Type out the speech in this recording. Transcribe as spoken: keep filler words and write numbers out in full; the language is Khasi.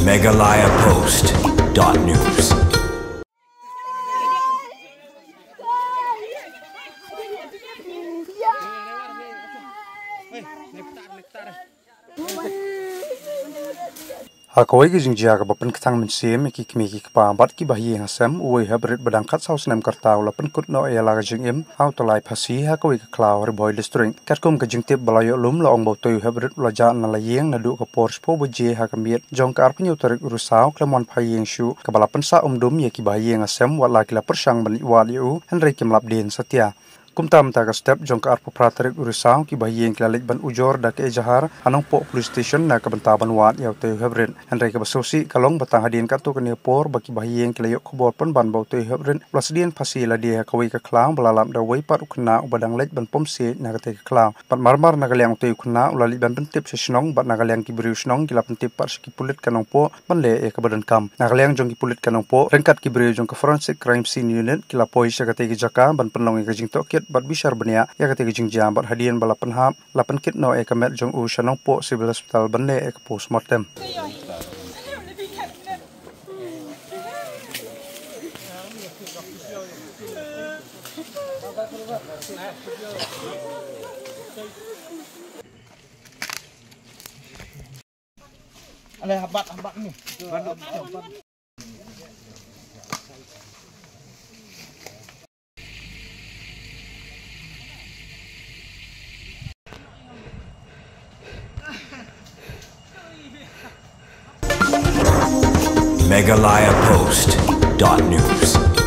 Meghalaya Post dot news. Ha kawei ka jingjia kaba pynkthang mynsiem ïa ki kmie ki kpa bad ki bahaïing hasem, uwei u heprit ba dang khatsaw snem ka rta u la pynkut noh ïa la ka jingim ha u tyllai phasi ha kawei ka khlaw ha Ri Bhoi District. Katkum ka jingtip ba la ïoh lum, la ong ba utei u heprit u la jah na la ïing naduh ka por shiphew baje ha ka miet jong ka arphew hynñiew tarik u Risaw khlem wan phai ïing shuh, kaba la pynsah umdum ïa ki bahaïing hasem, wat la ki la pyrshang ban leit wad ïa u, hynrei kim lap dien satia. Kumta mynta ka step jong ka arphew phra tarik u Risaw, ki bahaïing ki la leit ban ujor da ka ejahar ha Nongpoh Police Station na ka bynta ban wad ïa utei u heprit. Hynrei kaba sngewsih ka long ba tang hadien katto katne por ba ki bahaïing ki la ïoh khubor pynban ba utei u heprit u la sdien phasi ïa lade ha kawei ka khlaw, ba la lap da uwei pat u khynnah uba dang leit ban pom siej na katei ka khlaw. Bad mar mar na ka liang utei u khynnah u la leit ban pyntip sha shnong, bad na ka liang ki briew shnong ki la pyntip pat sha ki pulit ka Nongpoh ban leh ïa kaba donkam. Na ka liang jong ki pulit ka Nongpoh, ryngkat ki briew jong ka Forensic Crime Scene Unit, ki la poi sha katei ka jaka ban pynlong ïa ka jingtohkit bad bishar bniah ïa katei ka jingjia, bad hadien ba la pynhap, la pynkit noh ïa ka met jong u sha Nongpoh Civil Hospital ban leh ïa ka postmortem. Meghalaya Post dot news.